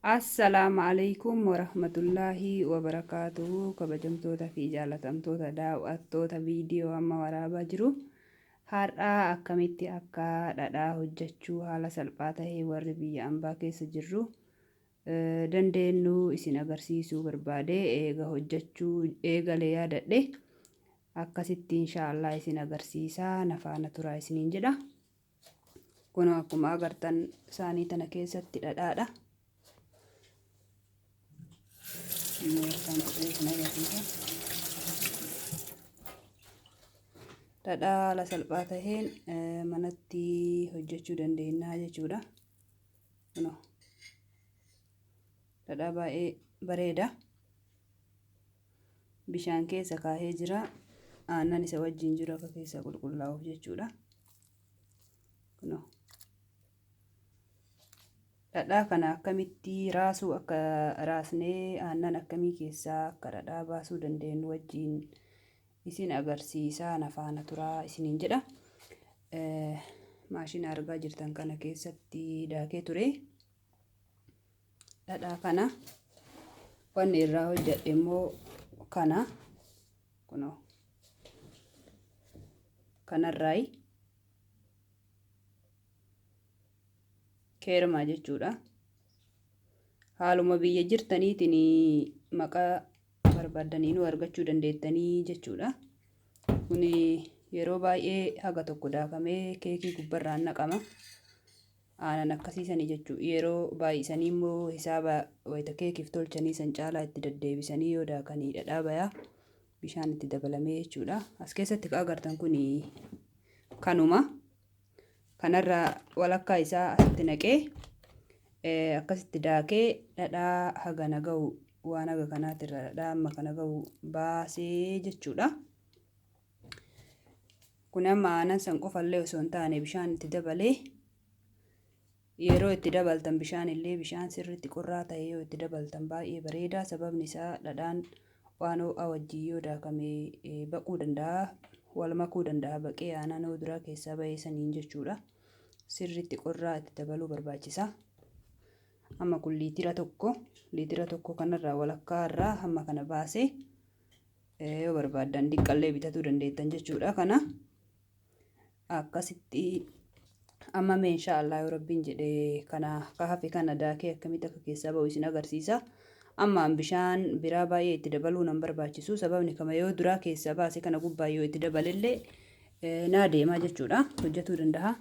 Assalaamu Aleykum Warahmatullaahi Wabarakaatuhu kabajamtoota fi jaalatamtoota daaw'attoota viidiyoo amma waraabaa jiru har'aa akkamitti akka dhadhaa hojjechuu haala salphaa ta'ee warri biyya ambaa keessa jirru dandeenyu isin agarsiisuu barbaade eega hojjechuu eegale yaadadhe akkasitti inshaallah isin agarsiisaa na faana turaa isiniin jedha. Kunoo akkuma agartan saanii tana keessatti dhadhaadha. Inni harkaan tuqee isin agarsiisa. Dhadhaa haala salphaa taheen manatti hojjechuu dandeenya jechuudha. Kunoo dhadhaa baay'ee bareeda. Bishaan keessa kaahee jira. Aannan isa wajjin jiru akka keessa qulqullaa'uuf jechuudha. Kunoo. Dhadhaa kana akkamitti raasuu akka raasnee aannan akkamii keessaa akka dhadhaa baasuu dandeenyu wajjin isin agarsiisaa na faana turaa isiniin jedha. Maashina argaa jirtan kana keessatti daakee ture. Dhadhaa kana wanni irraa hojjedhe immoo kana kunoo kanarraayi keermaa jechuudha. Haaluma biyya jirtaniitiin maqaa barbaaddaniinuu argachuu dandeettanii jechuudha. Kun yeroo baay'ee haga tokko daakamee keekii gubbarraan naqama. Aanan akkasii sani jechuu yeroo baay'isanii immoo hisaaba wayita keekiif tolchanii san caalaa itti deddeebisanii yoo daakanii dhadhaa bayaa bishaan itti dabalamee jechuudha. As keessatti ka agartan kun kanuma. Kanarra walakkaa isaa asitti naqee akkasitti daakee dhadhaa hagana ga'u waan haga kanaatirra dhadhaa amma kana ga'u baasee jechuudha. Kun amma aanan san qofallee osoo hin taane bishaan itti dabalee yeroo itti dabaltan bishaan illee bishaan sirriitti qorraa ta'e yoo itti dabaltan baay'ee bareeda. Sababni isaa dhadhaan waan ho'a wajjin yoo daakame baquu danda'a, wal makuu danda'a baqee aanan hoo duraa keessaa bahee saniin jechuudha. Sirriitti qorraa itti dabaluu barbaachisa. Amma kun liitira tokko, liitira tokko kanarraa walakkaa irraa hamma kana baasee yoo barbaaddan diqqallee bitatuu dandeettan jechuudha. Kana akkasitti amma mee insha Allah yoo rabbiin jedhe kana ka hafe kana daakee akkamitti akka keessaa ba'u isin agarsiisa. Ammaan bishaan biraa baay'ee itti dabaluu nan barbaachisu sababni kama yoo duraa keessaa baase kana gubbaa yoo itti dabalellee naa deemaa jechuudha hojjetuu danda'a.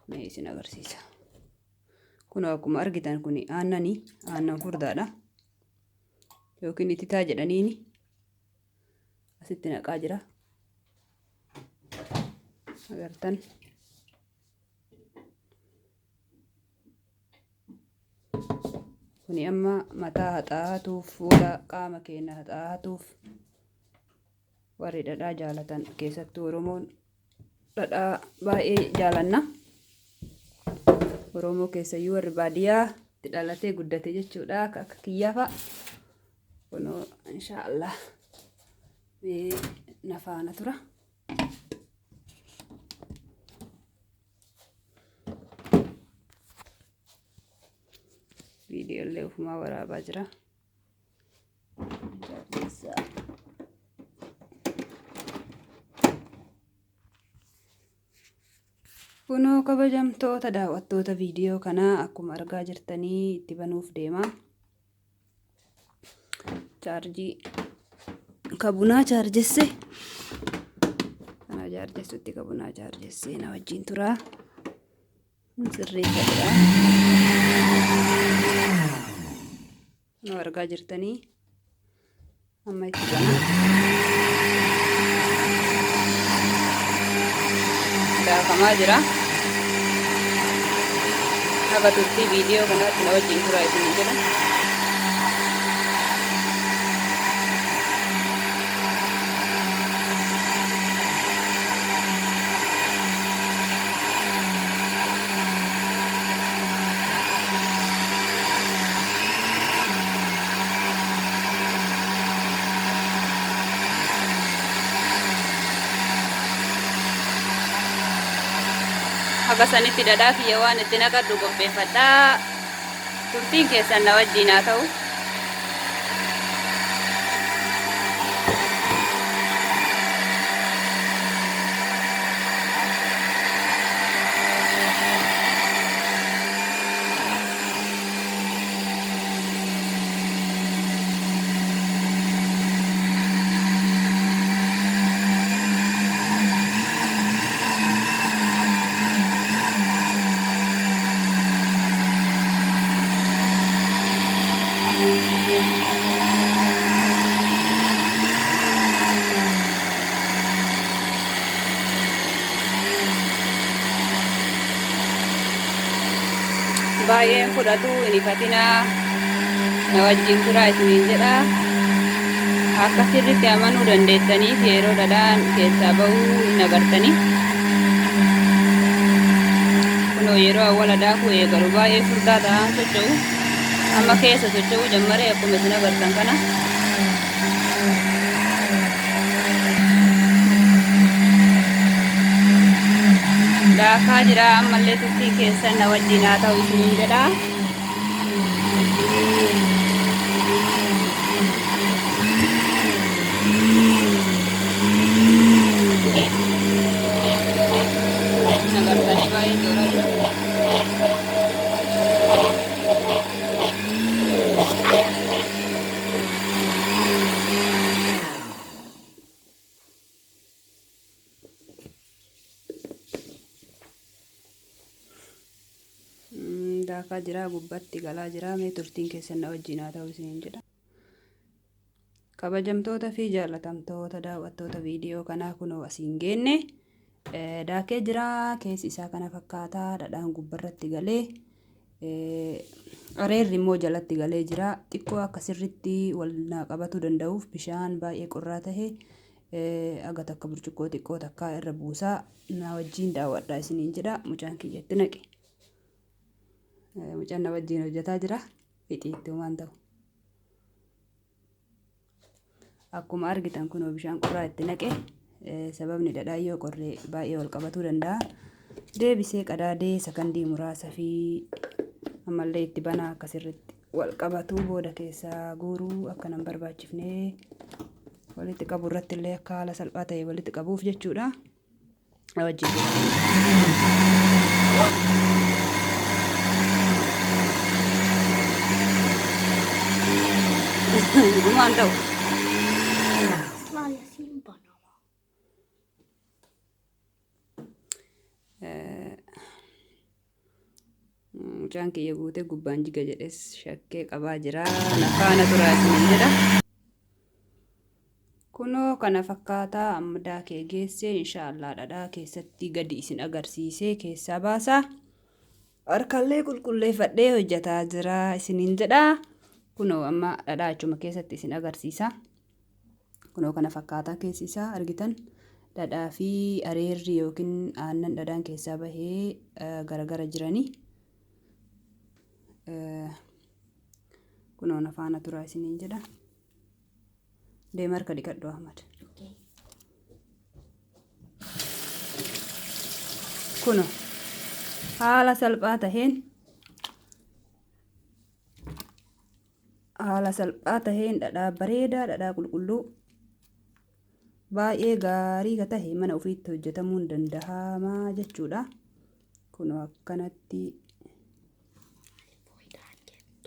Mee isin agarsiisa. Kun akkuma argitan kun aannani aannan furdaadha. Yookiin ititaa jedhaniini asitti naqaa jira. Agartan. Kuni amma mataa haxaa'atuuf fuula qaama keenya haxaa'atuuf warri dhadhaa jaalatan keessattuu Oromoon dhadhaa baay'ee jaalanna. Oromoo keessayyuu warri baadiyyaa itti dhalatee guddate jechuudha akka akka kiyyaa fa'a. Kunoo inshaallah mee na faana tura. Viidiyoo illee ofumaa waraabaa jira. Kunoo kabajamtoota daawwattoota viidiyoo kanaa akkuma argaa jirtanii itti banuuf deema. Chaarjii ka bunaa chaarjesse kana chaarjessutti ka bunaa chaarjesse na wajjin turaa. Sirreeffadha. Kunoo argaa jirtanii amma itti bana. Daakamaa jira. Haga turtii viidiyoo kanaatti na wajjin turaa isinii jedha. Haga sanitti dhadhaa kiyya waan itti naqadhu qopheeffadhaa. Turtiin keessan na wajjiin haa ta'u. Baay'een fudhatu hin ifatinaa na wajjin turaa isiniin jedha. Akka sirriitti amanuu dandeessaniif yeroo dhadhaan keessaa ba'uu hin agartanii. Kunoo yeroo awwala daakuu eegalu baay'ee furdaa ta'aan socho'u. Amma keessa socho'uu jammaree akkuma isin agartan kana. Daakaa jira ammallee turtii keessan na wajjin haa ta'u isiniin jedha. Agartanii baay'ee jooraa jira. Daakaa jira gubbatti galaa jira mee turtiin keessan na wajjin haa ta'u isiniin jedha. Kabajamtoota fi jaallatamtoota daawwattoota viidiyoo kanaa kunoo asiin geenne daakee jira keessi isaa kana fakkaataa dhadhaan gubbarratti galee areerri immoo jalatti galee jira xiqqoo akka sirritti wal naa qabatuu danda'uuf bishaan baay'ee qorraa tahe aga takka burcuqqoo xiqqoo takkaa irra buusaa na wajjin daawwadhaa isiniin jedha mucaan kiyyatti naqe. Mucaan na wajjin hojjetaa jira fixiitti waan ta'u. Akkuma argitan kunoo bishaan qorraa itti naqe sababni dhadhaa yoo qorre baay'ee wal qabatuu danda'a. Deebisee qadaadee sakandii muraasa fi ammallee itti banaa akka sirriitti wal qabatuu booda keessaa guuruu akka nan barbaachifne walitti qabu irratti illee akka haala salphaa ta'e walitti qabuuf jechuudha. Wajjin Gumaan ta'u. Laala siin banama. Mucaan kiyya guutee gubbaan jiga jedhes shakkee qabaa jira. Na faana turaa isiniin jedha. Kunoo kana fakkaataa amma daakee geessee inshaallah dhadhaa keessatti gadi isin agarsiisee keessaa baasaa. Harkallee qulqulleeffadhee hojjetaa jira isiniin jedha. Kunoo amma dhadhaa achuma keessatti isin agarsiisa. Kunoo kana fakkaataa keessi isaa argitan dhadhaa fi areerri yookiin aannan dhadhaan keessaa bahee garagara jiranii. Kunoo na faana turaa isiniin jedha. Deema harka dhiqadhu Ahmad. Kunoo haala salphaa taheen haala salphaa taheen dhadhaa bareedaa dhadhaa qulqulluu baay'ee gaarii ka tahe mana ofiitti hojjetamuun danda'amaa jechuudha. Kunoo akkanatti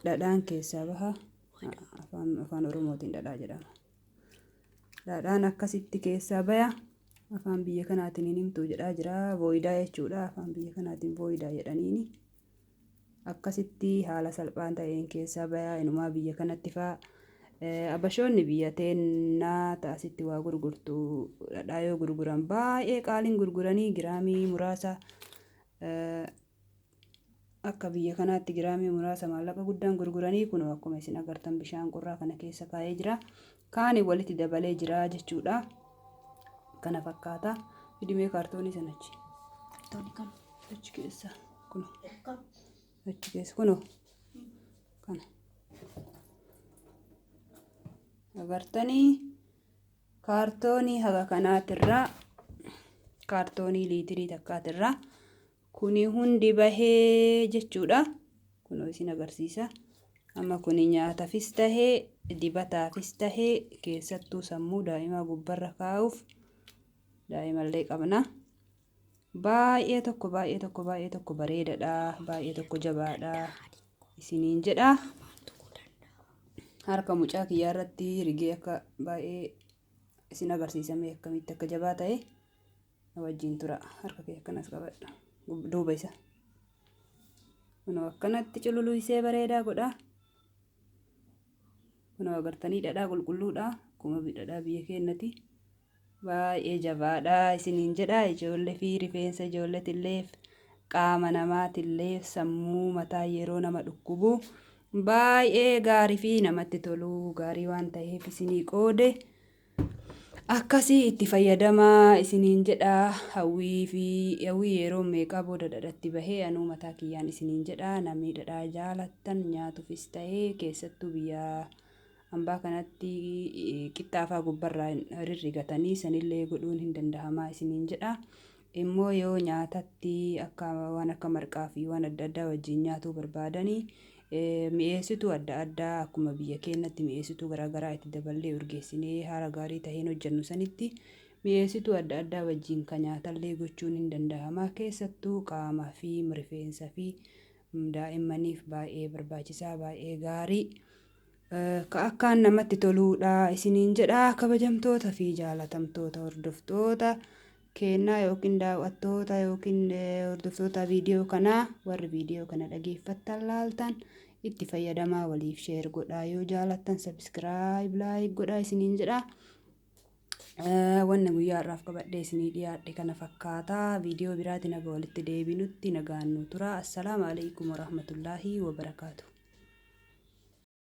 dhadhaan keessaa baha. Afaan Oromootiin dhadhaa jedhama. Dhadhaan akkasitti keessaa baya. Afaan biyya kanaatiin hin himtu jedhaa jira. Vooyidaa jechuudha. Afaan biyya kanaatiin vooyidaa jedhaniini. Akkasitti haala salphaan ta'een keessaa baya. Inumaa biyya kanatti faa abashoonni biyya teennaa ta'asitti waa gurgurtu dhadhaa yoo gurguran baay'ee qaaliin gurguranii giraamii muraasa akka biyya kanaatti giraamii muraasa maallaqa guddaan gurguranii kunoo akkuma isin agartan bishaan qorraa kana keessa kaa'ee jira. Kaani walitti dabalee jira jechuudha. Kana fakkaata. Fidimee kaartoonii sana achi. Kaartoonii kam? Achi keessa kunoo. Kam? Achi keessa kunoo. Kana. Agartanii kaartoonii haga kanaatirraa kaartoonii liitirii takkaatirraa kuni hundi bahee jechuudha. Kunoo isin agarsiisa. Amma kuni nyaatafis tahee dibataafis tahee keessattuu sammuu daa'imaa gubbarra kaa'uuf daa'imallee qabna. Baay'ee tokko baay'ee tokko baay'ee tokko bareedadha. Baay'ee tokko jabaadha. Isiniin jedha. Harka mucaa kiyyaa irratti rigee akka baay'ee isin agarsiisamee akkamitti akka jabaa ta'e na wajjin tura. Harka kee akkanas qabadha. Duuba isa. Kunoo akkanatti cululuysee bareedaa godha. Kunoo agartanii dhadhaa qulqulluudha. Akkuma dhadhaa biyya keenyati. Baay'ee jabaadha isiniin jedha. Ijoollee fi rifeensa ijoolleetillee qaama namaatillee sammuu mataa yeroo nama dhukkubu baay'ee gaarii fi namatti tolu gaarii waan ta'eef isinii qoode. Akkasii itti fayyadamaa isiniin jedha. Hawwii fi hawwii yeroo meeqaa booda dhadhatti bahee anuu mataa kiyyaan isiniin jedha. Namni dhadhaa jaalattan nyaatuufis ta'ee keessattuu biyya hambaa kanatti qixxaafaa gubbarraa rirrigatanii sanillee godhuun hin danda'amaa isiniin jedha. Immoo yoo nyaatatti akka waan akka marqaa fi waan adda addaa wajjin nyaatuu barbaadanii mi'eessituu adda addaa akkuma biyya keenyatti mi'eessituu garaagaraa itti daballee urgeessinee haala gaarii taheen hojjennu sanitti mi'eessituu adda addaa wajjin kan nyaatallee gochuun hin danda'ama. Keessattuu qaamaa fi rifeensa fi daa'immaniif baay'ee barbaachisaa baay'ee gaarii. Ka akkaan namatti toluudha isiniin jedha. Kabajamtoota fi jaalatamtoota hordoftoota kennaa yookiin daawwattoota yookiin hordoftoota viidiyoo kanaa, warri viidiyoo kana dhageeffattan laaltan itti fayyadamaa, waliif share godhaa, yoo jaalattan subscribe like godhaa isiniin jedha. Wanni guyyaa har'aaf qabadhee isinii dhiyaadhe kana fakkaata. Viidiyoo biraatiin haga walitti deebinutti nagaan nu tura. Assalaamu alaikum warahmatullaahi wabarakaatu.